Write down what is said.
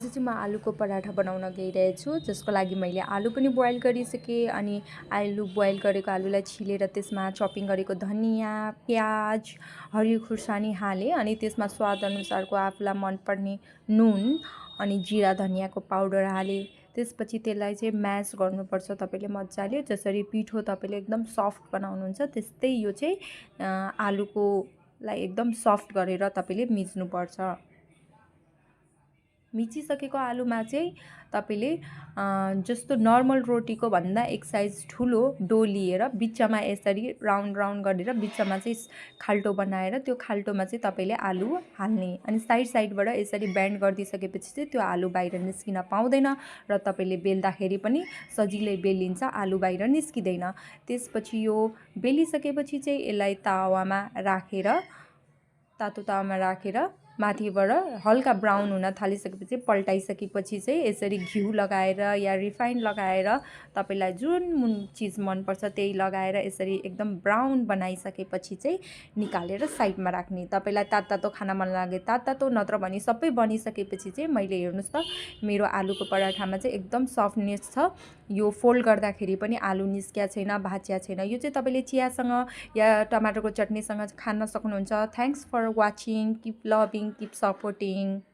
चाहिँ म आलुको पराठा बनाउन गइरहेछु, जसको लागि मैले आलु पनि बोइल गरिसकेँ। अनि आलु बोइल गरेको आलुलाई छिलेर त्यसमा चपिङ गरेको धनियाँ, प्याज, हरियो खुर्सानी हालेँ। अनि त्यसमा स्वादअनुसारको आफूलाई मनपर्ने नुन अनि जिरा धनियाँको पाउडर हालेँ। त्यसपछि त्यसलाई चाहिँ म्यास गर्नुपर्छ तपाईँले मजाले, जसरी पिठो तपाईँले एकदम सफ्ट बनाउनुहुन्छ त्यस्तै यो चाहिँ आलुकोलाई एकदम सफ्ट गरेर तपाईँले मिच्नुपर्छ। मिचिसकेको आलुमा चाहिँ तपाईँले जस्तो नर्मल रोटीको भन्दा एक साइज ठुलो डो लिएर बिचमा यसरी राउन्ड राउन्ड गरेर बिचमा चाहिँ खाल्टो बनाएर त्यो खाल्टोमा चाहिँ तपाईँले आलु हाल्ने। अनि साइड साइडबाट यसरी बेन्ड गरिदिइसकेपछि चाहिँ त्यो आलु बाहिर निस्किन पाउँदैन र तपाईँले बेल्दाखेरि पनि सजिलै बेलिन्छ, आलु बाहिर निस्किँदैन। त्यसपछि यो बेलिसकेपछि चाहिँ यसलाई तातो तावामा राखेर माथिबाट हल्का ब्राउन हुन थालिसकेपछि पल्टाइसकेपछि चाहिँ यसरी घिउ लगाएर या रिफाइन्ड लगाएर तपाईँलाई जुन चिज मनपर्छ त्यही लगाएर यसरी एकदम ब्राउन बनाइसकेपछि चाहिँ निकालेर साइडमा राख्ने। तपाईँलाई तातो खाना मन लागे तातो, नत्र भने सबै बनिसकेपछि चाहिँ मैले हेर्नुहोस् त मेरो आलुको पराठामा चाहिँ एकदम सफ्टनेस छ। यो फोल्ड गर्दाखेरि पनि आलु निस्किया छैन, भाँचिया छैन। यो चाहिँ तपाईँले चियासँग या टमाटरको चटनीसँग खान सक्नुहुन्छ। Thanks for watching, keep loving, keep supporting.